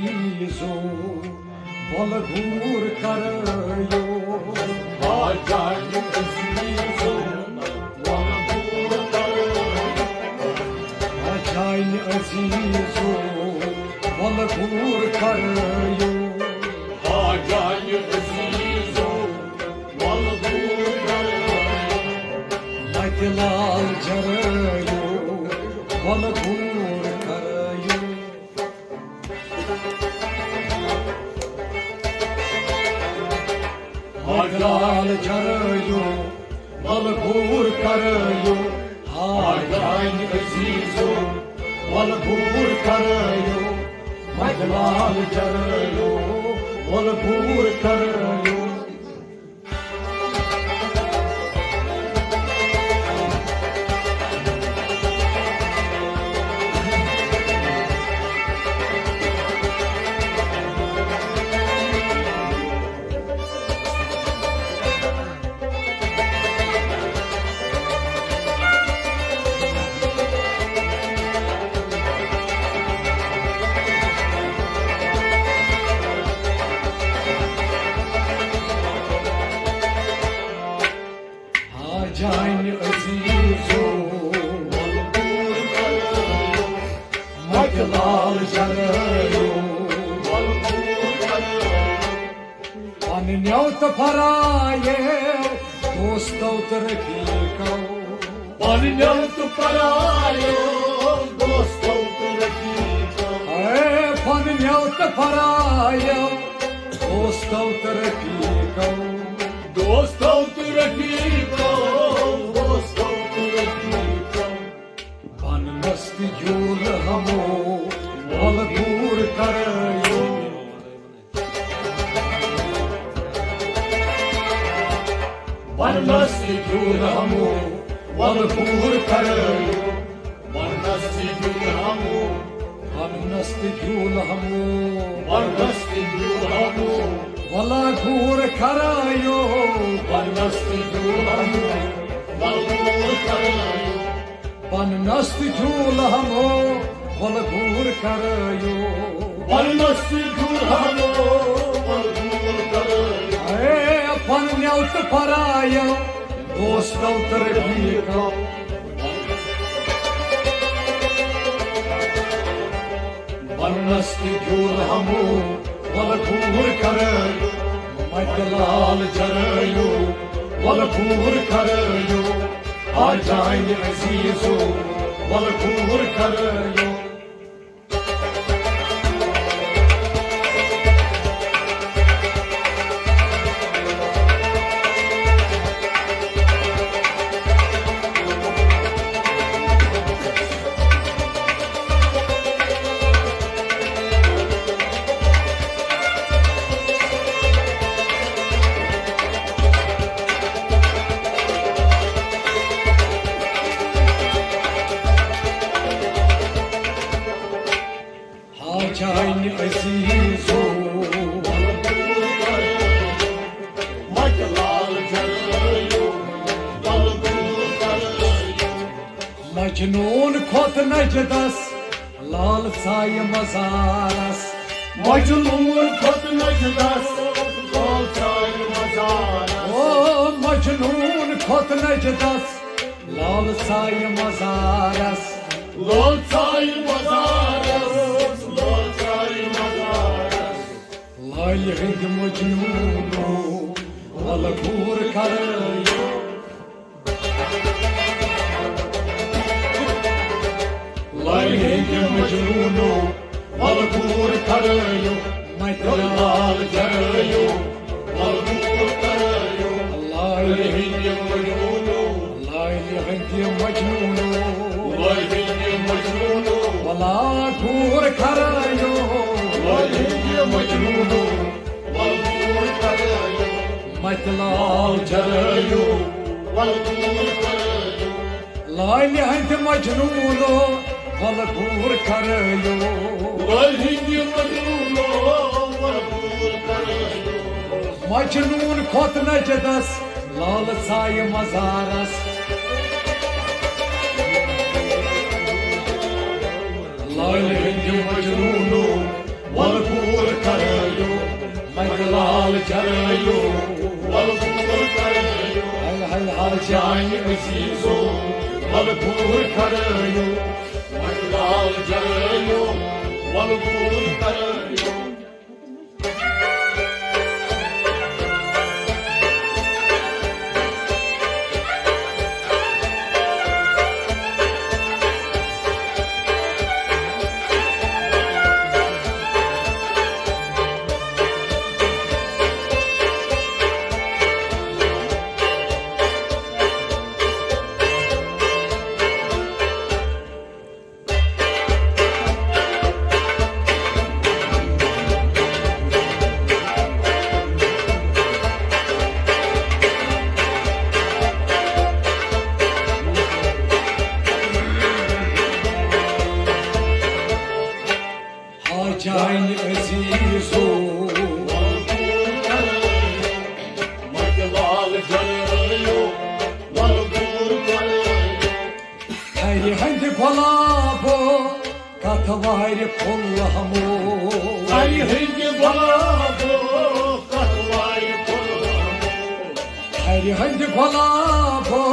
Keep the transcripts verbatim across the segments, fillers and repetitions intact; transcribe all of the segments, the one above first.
عزیزو، ولہٕ گوٗر کرٲیِو۔ آ جانہِ عزیزو، ولہٕ گوٗر کرٲیِو۔ آ جانہِ عزیزو، ولہٕ گوٗر کرٲیِو۔ آ جانہِ عزیزو، ولہٕ گوٗر کرٲیِو۔ متہِ لال جرٲیِو، ولہٕ گوٗر کرٲیِو۔ متہِ لال جرٲیِو، ولہٕ گوٗر کرٲیِو۔ آ جانہِ عزیزو، ولہٕ گوٗر کرٲیِو۔ متہِ لال جرٲیِو، ولہٕ گوٗر کرٲیِو۔ آ جانہِ عزیزو، متہِ لال جرٲیِو۔ پننیو تہٕ پرایو، دوستو تہٕ رفیقو۔ پننیو تہٕ پرایو، دوستو تہٕ رفیقو۔ اے پننیو تہٕ پرایو، دوستو تہٕ رفیقو۔ دوستو تہٕ رفیقو، دوستو تہٕ رفیقو۔ بننس تہِ جوٗلہٕ ہمو، ولہٕ گوٗر کرٲیِو۔ بننس تہِ جوٗلہٕ ہمو، ولہٕ گوٗر کرٲیِو۔ بننس تہِ جوٗلہٕ ہمو۔ بننس تہِ جوٗلہٕ ہمو۔ بننس تہِ جوٗلہٕ ہمو۔ ولہٕ گوٗر کرٲیِو۔ بننس تہِ جوٗلہٕ ہمو۔ ولہٕ گوٗر کرٲیِو۔ بننس تہِ جوٗلہٕ ہمو، ولہٕ گوٗر کرٲیِو۔ بننس تہِ جوٗلہٕ ہمو، ولہٕ گوٗر کرٲیِو۔ اے پننیو تہٕ پرایو، دوستو تہٕ رفیقو۔ بننس تہِ جوٗلہٕ ہمو، ولہٕ گوٗر کرٲیِو۔ متہِ لال جرٲیِو، ولہٕ گوٗر کرٲیِو۔ آ جانہِ عزیزو، ولہٕ گوٗر کرٲیِو۔ ہا جانہِ عزیزو، متہِ لال جرٲیِو، ولہٕ گوٗر کرٲیِو۔ مجنون کھوٚت نجدس، لال ژایہِ مزارس۔ مجنون کھوٚت نجدس، لال ژایہِ مزارس۔ او مجنون کھوٚت نجدس، لال ژایہِ مزارس۔ لال ژایہِ مزارس، لال ژایہِ مزارس۔ لالہِ ہٕنٛدِ مجنوٗنو، ولہٕ گوٗر کرٲیِو۔ لالہِ ہٕنٛدِ مجنوٗنو، ولہٕ گوٗر کرٲیِو۔ متہِ لال جرٲیِو، ولہٕ گوٗر کرٲیِو۔ لالہِ ہٕنٛدِ مجنوٗنو، لالہِ ہٕنٛدِ مجنوٗنو، لالہِ ہٕنٛدِ مجنوٗنو، ولہٕ گوٗر کرٲیِو۔ لالہِ ہٕنٛدِ مجنوٗنو، ولہٕ گوٗر کرٲیِو۔ متہِ لال جرٲیِو، ولہٕ گوٗر کرٲیِو۔ لالہِ ہٕنٛدِ مجنوٗنو، ولہٕ گوٗر کرٲیِو۔ لالہِ ہٕنٛدِ مجنوٗنو، ولہٕ گوٗر کرٲیِو۔ مجنوٗن کھوٚت نجدس، لال ژایہِ مزارس۔ لالہِ ہٕنٛدِ مجنوٗنو، ولہٕ جرٲیِو، وَلہٕ دوٗر کَرٲیِو۔ ہاے، ہاے، ہاے۔ جانہِ عزیٖزو، وَلہٕ دوٗر کَرٲیِو۔ مَٹہِ لال جرٲیِو، وَلہٕ دوٗر کَرٲیِو۔ ہا جانہِ عزیٖزو، مَٹہِ لال جرٲیِو، وَلہٕ دوٗر کَرٲیِو۔ تھرِ ہٕنٛدِ گۄلابو، کتھ وارِ پھُل ہمو۔ تھرِ ہٕنٛدِ گۄلابو، کتھ وارِ پھُل ہمو۔ تھرِ ہٕنٛدِ گۄلابو،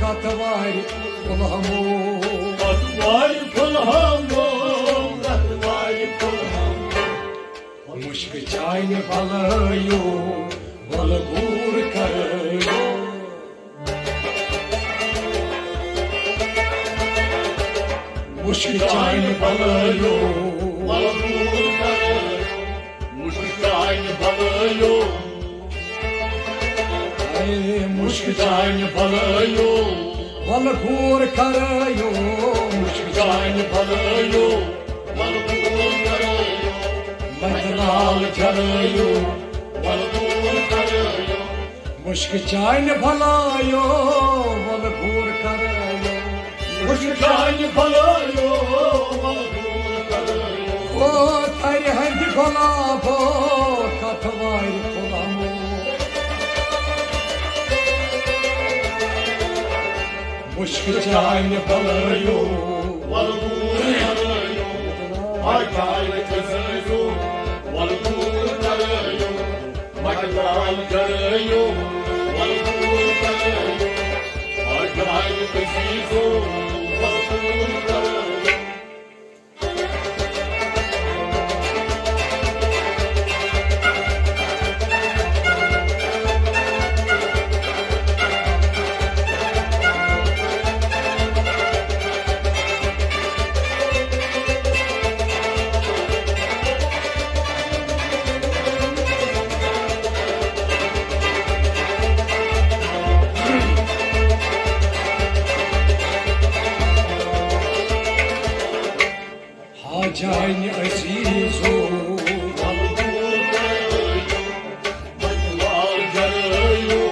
کتھ وارِ پھُل ہمو۔ کتھ وارِ پھُل ہمو، کتھ وارِ پھُل ہمو۔ مُشکہٕ چانہِ بلٲیِو، وَلہٕ دوٗر کَرٲیِو۔ مُشکہٕ چانہِ بلٲیِو۔ وَلہٕ دوٗر کَرٲیِو۔ مُشکہٕ چانہِ بلٲیِو۔ اے مُشکہٕ چانہِ بلٲیِو۔ وَلہٕ دوٗر کَرٲیِو۔ مُشکہٕ چانہِ بلٲیِو۔ وَلہٕ دوٗر کَرٲیِو۔ مَٹہِ لال جرٲیِو۔ وَلہٕ دوٗر کَرٲیِو۔ مُشکہٕ چانہِ بلٲیِو، وَلہٕ دوٗر کَرٲیِو۔ مُشکہٕ چانہِ بلٲیِو، وَلہٕ دوٗر کَرٲیِو۔ او تھرِ ہٕنٛدِ گۄلابو، کتھ وارِ پھُل ہمو۔ مُشکہٕ چانہِ بلٲیِو۔ وَلہٕ دوٗر کَرٲیِو۔ آ جانہِ عزیٖزو، وَلہٕ دوٗر کَرٲیِو۔ مَٹہِ لال جرٲیِو، وَلہٕ دوٗر کَرٲیِو۔ آ جانہِ عزیٖزو، وَلہٕ دوٗر کَرٲیِو۔ ہا جانہِ عزیٖزو، وَلہٕ دوٗر کَرٲیِو،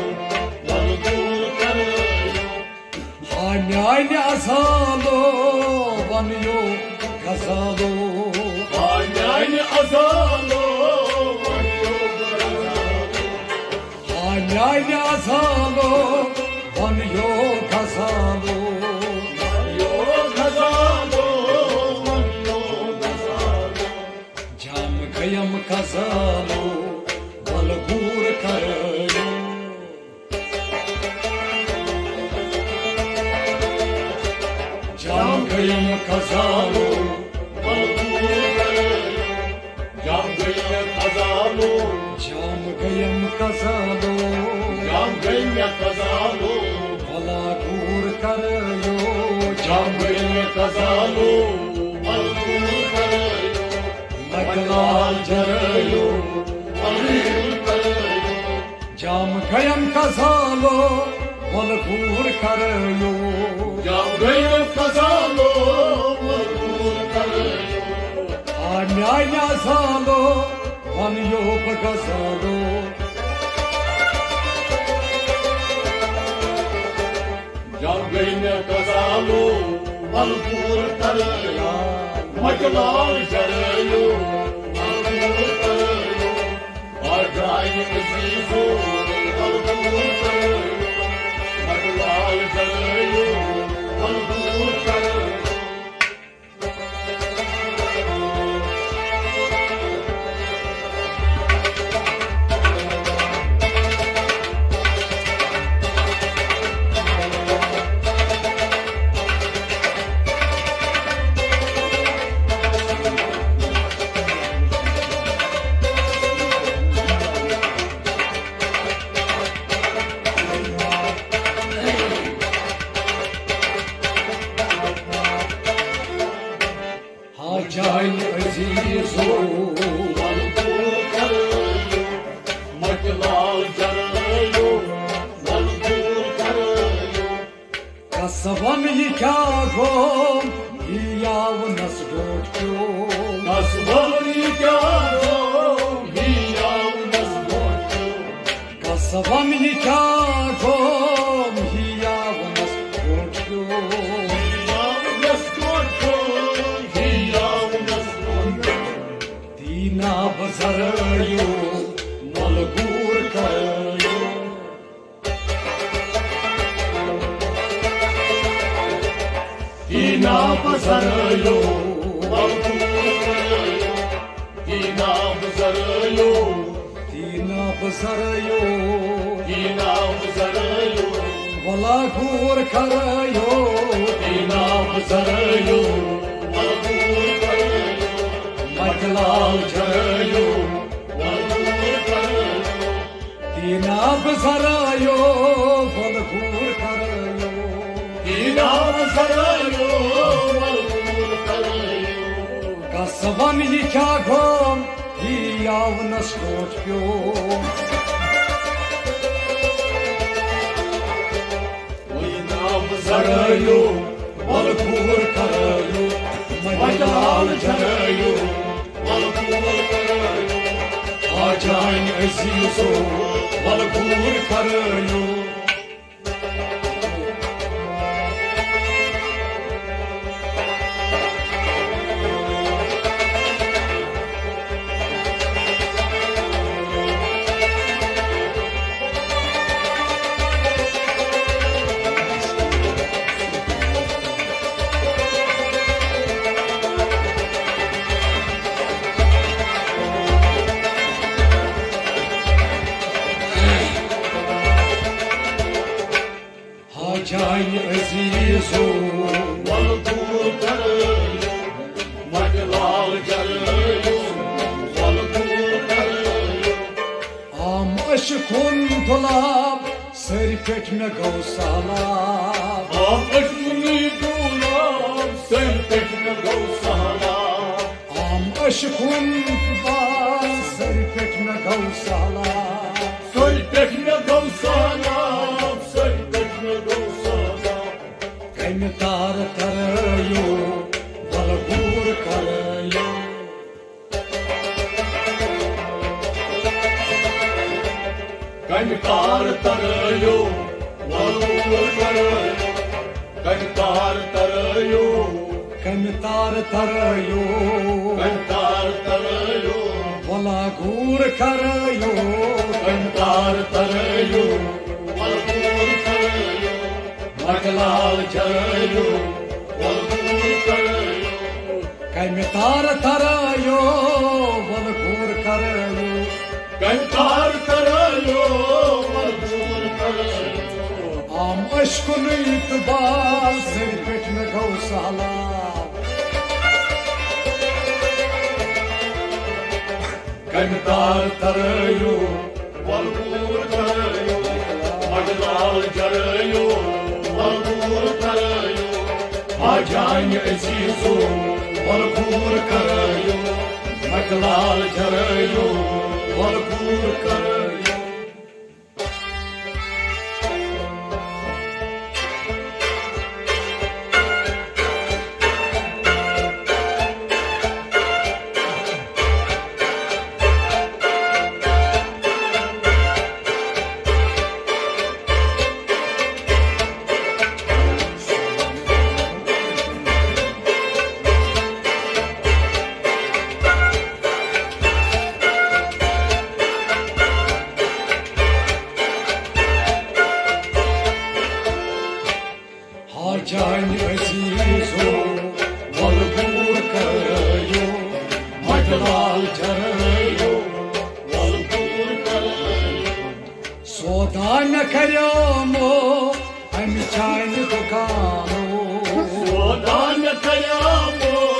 وَلہٕ دوٗر کَرٲیِو۔ ہا میانہِ عزالو، وَنیو غزالو۔ ہا میانہِ عزالو، وَنیو غزالو۔ ہا میانہِ عزالو، وَنیو غزالو۔ وَنیو غزالو، وَنیو غزالو۔ جام گٔیم غزالو، وَلہٕ دوٗر کَرٲیِو۔ جام گٔیم غزالو، وَلہٕ دوٗر کَرٲیِو۔ جام گٔیم غزالو۔ جام گٔیم غزالو۔ جام گٔیم غزالو۔ وَلہٕ دوٗر کَرٲیِو۔ جام گٔیم غزالو۔ وَلہٕ دوٗر کَرٲیِو۔ مَٹہِ لال جرٲیِو۔ وَلہٕ دوٗر کَرٲیِو۔ جام گٔیم غزالو، وَلہٕ دوٗر کَرٲیِو۔ جام گٔیم غزالو، وَلہٕ دوٗر کَرٲیِو۔ آ میانہِ عزالو، وَنیو بہٕ غزالو۔ جام گٔیم غزالو، وَلہٕ دوٗر کَرٲیِو۔ مَٹہِ لال جرٲیِو، وَلہٕ دوٗر کَرٲیِو۔ آ جانہِ عزیٖزو، وَلہٕ دوٗر کَرٲیِو۔ مَٹہِ لال جرٲیِو، وَلہٕ دوٗر کَرٲیِو۔ وَلہٕ دوٗر کَرٲیِو، مۄٹہِ لال جَرٲیِو، وَلہٕ دوٗر کَرٲیِو۔ کَس وَن یہِ کیٛاہ گوٚو، یہِ یاونَس ڈوٹھ پیوٚو۔ کَس وَن یہِ کیٛاہ گوٚو، یہِ یاونَس ڈوٹھ پیوٚو۔ کَس وَن یہِ کیٛاہ گوٚو، یہِ یاونَس ڈوٹھ پیوٚو۔ یہِ یاونَس ڈوٹھ پیوٚو، یہِ یاونَس ڈوٹھ پیوٚو۔ دیٖنا بہٕ زَرٲیِو، وَلہٕ گوٗر کَرٲیِو۔ دیٖنا بہٕ زَرٲیِو، وَلہٕ گوٗر کَرٲیِو۔ دیٖنا بہٕ زَرٲیِو۔ دیٖنا بہٕ زَرٲیِو۔ دیٖنا بہٕ زَرٲیِو۔ وَلہٕ گوٗر کَرٲیِو۔ دیٖنا بہٕ زَرٲیِو۔ وَلہٕ گوٗر کَرٲیِو۔ مۄٹہِ لال جَرٲیِو۔ وَلہٕ گوٗر کَرٲیِو۔ دیٖنا بہٕ زَرٲیِو، وَلہٕ گوٗر کَرٲیِو۔ دیٖنا بہٕ زَرٲیِو، وَلہٕ گوٗر کَرٲیِو۔ کَس وَن یہِ کیٛاہ گوٚو، یہِ یاونَس ڈوٹھ پیوٚو۔ دیٖنا بہٕ زَرٲیِو، وَلہٕ گوٗر کَرٲیِو، مۄٹہِ لال جَرٲیِو، وَلہٕ گوٗر کَرٲیِو۔ آ جانہِ عزیٖزو، وَلہٕ گوٗر کَرٲیِو۔ ہا جانہِ عزیٖزو، وَلہٕ دوٗر کَرٲیِو، مۄٹہِ لال جَرٲیِو، وَلہٕ دوٗر کَرٲیِو۔ عام عشقُن دُلاب، سٔرۍ پٮ۪ٹھ مےٚ گوٚو سہلاب۔ عام عشقُن دُلاب، سٔرۍ پٮ۪ٹھ مےٚ گوٚو سہلاب۔ عام عشقُن دُلاب، سٔرۍ پٮ۪ٹھ مےٚ گوٚو سہلاب۔ سٔرۍ پٮ۪ٹھ مےٚ گوٚو سہلاب، سٔرۍ پٮ۪ٹھ مےٚ گوٚو سہلاب۔ کَمہِ تارٕ تَرٲیِو، وَلہٕ گوٗر کَرٲیِو۔ کَمہِ تارٕ تَرٲیِو، وَلہٕ گوٗر کَرٲیِو۔ کَمہِ تارٕ تَرٲیِو۔ کَمہِ تارٕ تَرٲیِو۔ کَمہِ تارٕ تَرٲیِو۔ وَلہٕ گوٗر کَرٲیِو۔ کَمہِ تارٕ تَرٲیِو۔ وَلہٕ گوٗر کَرٲیِو۔ مۄٹہِ لال جَرٲیِو۔ وَلہٕ گوٗر کَرٲیِو۔ کَمہِ تارٕ تَرٲیِو، وَلہٕ گوٗر کَرٲیِو۔ کَمہِ تارٕ تَرٲیِو، وَلہٕ گوٗر کَرٲیِو۔ عام عشقُن اعتبار، سٔرۍ پٮ۪ٹھ مےٚ گوٚو سہلاب۔ کَمہِ تارٕ تَرٲیِو، وَلہٕ گوٗر کَرٲیِو۔ مۄٹہِ لال جَرٲیِو، وَلہٕ گوٗر کَرٲیِو۔ ہا جانہِ عزیٖزو، وَلہٕ گوٗر کَرٲیِو۔ مۄٹہِ لال جَرٲیِو، وَلہٕ گوٗر کَرٲیِو۔ ہا جانہِ عزیٖزو، وَلہٕ گوٗر کَرٲیِو، مۄٹہِ لال جَرٲیِو، وَلہٕ گوٗر کَرٲیِو۔ سودا مےٚ کَریومو اَمہِ چانہِ دُکانو۔ سودا مےٚ کَریومو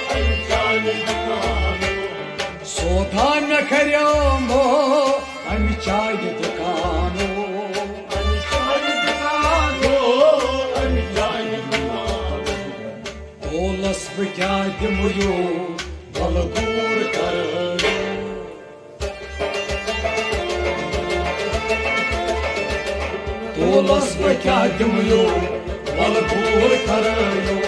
اَمہِ چانہِ دُکانو۔ سودا مےٚ کَریومو اَمہِ چانہِ دُکانو۔ اَمہِ چانہِ دُکانو، اَمہِ چانہِ دُکانو۔ دولس بہٕ کیٛاہ دِمہٕ یو، وَلہٕ گوٗر تولس بہٕ کیٛاہ دِمہٕ یو، وَلہٕ غور کَرٕ یو۔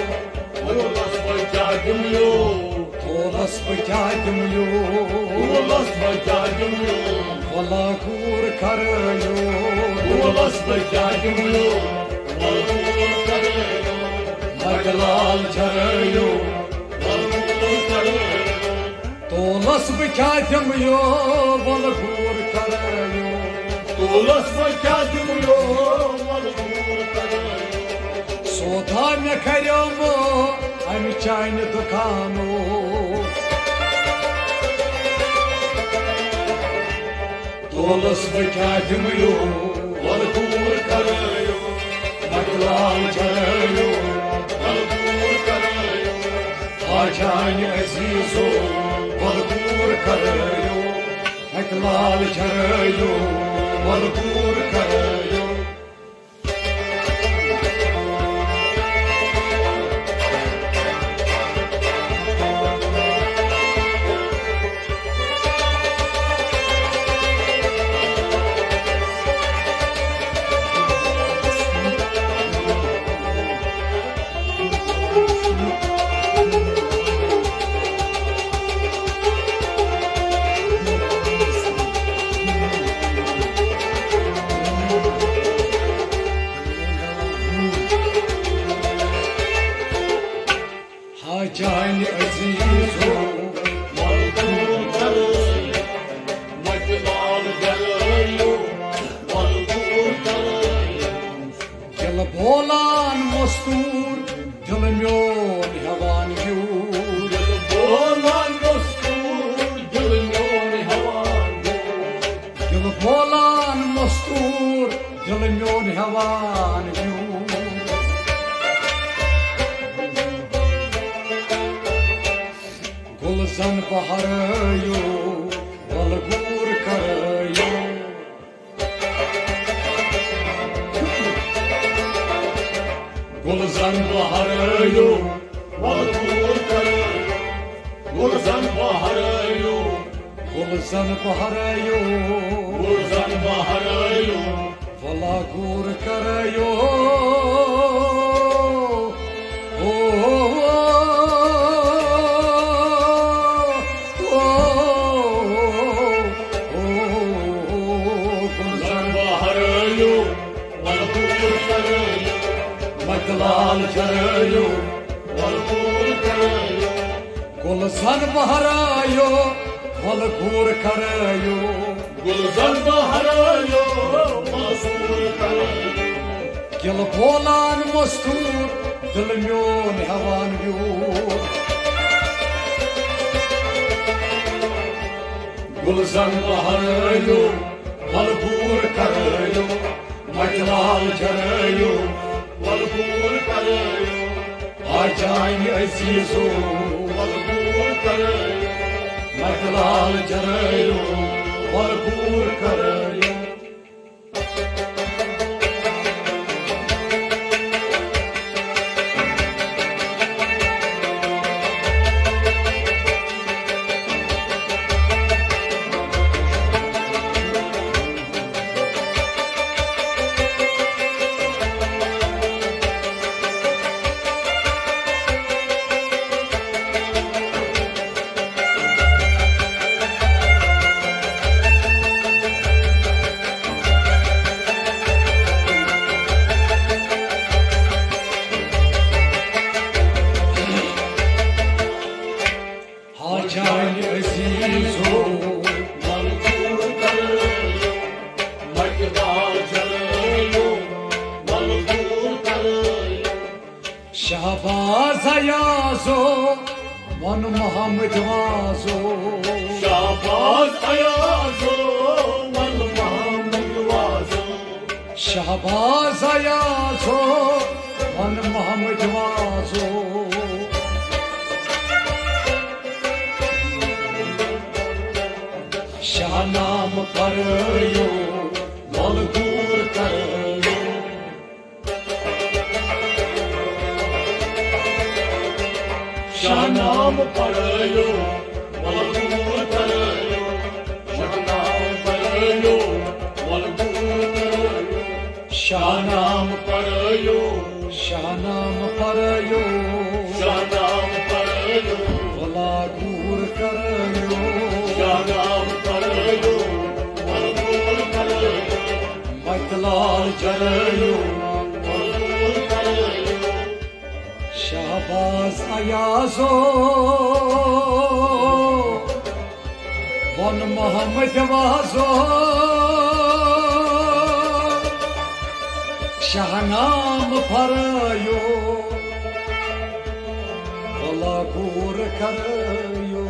تولس بہٕ کیٛاہ دِمہٕ یو، تولس بہٕ کیٛاہ دِمہٕ یو۔ تولس بہٕ کیٛاہ دِمہٕ یو، وَلہٕ غور کَرٕ یو۔ تولس بہٕ کیٛاہ دِمہٕ یو، وَلہٕ غور کَرٕ یو۔ مَٹہِ لال چَرٕ یو، وَلہٕ غور کَرٕ یو۔ تولس بہٕ کیٛاہ دِمہٕ یو، وَلہٕ غور کَرٕ یو۔ تولس بہٕ کیٛاہ دِمہٕ یو، وَلہٕ غور کَرٕ یو۔ سودا مےٚ کَریومو اَمہِ چانہِ دُکانو۔ تولس بہٕ کیٛاہ دِمہٕ یو، وَلہٕ غور کَرٕ یو۔ مَٹہِ لال چَرٕ یو، وَلہٕ غور کَرٕ یو۔ آ جانہِ عزیزو، وَلہٕ غور کَرٕ یو۔ مَٹہِ لال چَرٕ یو، وَلہٕ غور کَرٕ یو۔ ہا جانہِ عزیزو، وَلہٕ غور کَرٕ یو۔ مَٹہِ لال چَرٕ یو، وَلہٕ غور کَرٕ یو۔ دِل بولان مستوٗر، دِل میون ہٮ۪وان ویوٗر۔ دِل بولان مستوٗر، دِل میون ہٮ۪وان ویوٗر۔ دِل بولان مستوٗر، دِل میون ہٮ۪وان ویوٗر۔ گُلزن بہرٲیِو، وَلہٕ غور کَرٲیِو۔ گُلزن بہرٲیِو، وَلہٕ غور کَرٲیِو۔ گُلزن بہرٲیِو۔ گُلزن بہرٲیِو۔ گُلزن بہرٲیِو۔ وَلہٕ غور کَرٲیِو۔ او، او، او، او، گُلزن بہرٲیِو۔ وَلہٕ غور کَرٲیِو۔ مَٹہِ لال چَرٲیِو۔ وَلہٕ غور کَرٲیِو۔ گُلزن بہرٲیِو، وَلہٕ غور کَرٲیِو۔ گُلزن بہرٲیِو، وَلہٕ غور کَرٲیِو۔ دِل بولان مستوٗر، دِل میون ہٮ۪وان ویوٗر۔ گُلزن بہرٲیِو، وَلہٕ غور کَرٲیِو۔ مَٹہِ لال چَرٲیِو، وَلہٕ غور کَرٲیِو۔ آ جانہِ عزیزو، وَلہٕ غور کَرٲیِو۔ مَٹہِ لال چَرٲیِو، وَلہٕ غور کَرٲیِو۔ ہا جانہِ عزیزو، وَلہٕ غور کَرٲیِو۔ مَٹہِ لال چَرٲیِو، وَلہٕ غور کَرٲیِو۔ شہباز ایازو، وَن محمد وازو۔ شہباز ایازو، وَن محمد وازو۔ شہباز ایازو، وَن محمد وازو۔ شاہ نام پَرٲیِو، وَلہٕ غور کَرٲیِو۔ شاہ نام پَرٲیِو، وَلہٕ غور کَرٲیِو۔ شاہ نام پَرٲیِو، وَلہٕ غور کَرٲیِو۔ شاہ کرٲیِو، قبوٗل کرٲیِو۔ شہباز ایازو، ووٚن محمد وازو، شاہنامہٕ پھرٲیِو، ولا غور کرٲیِو۔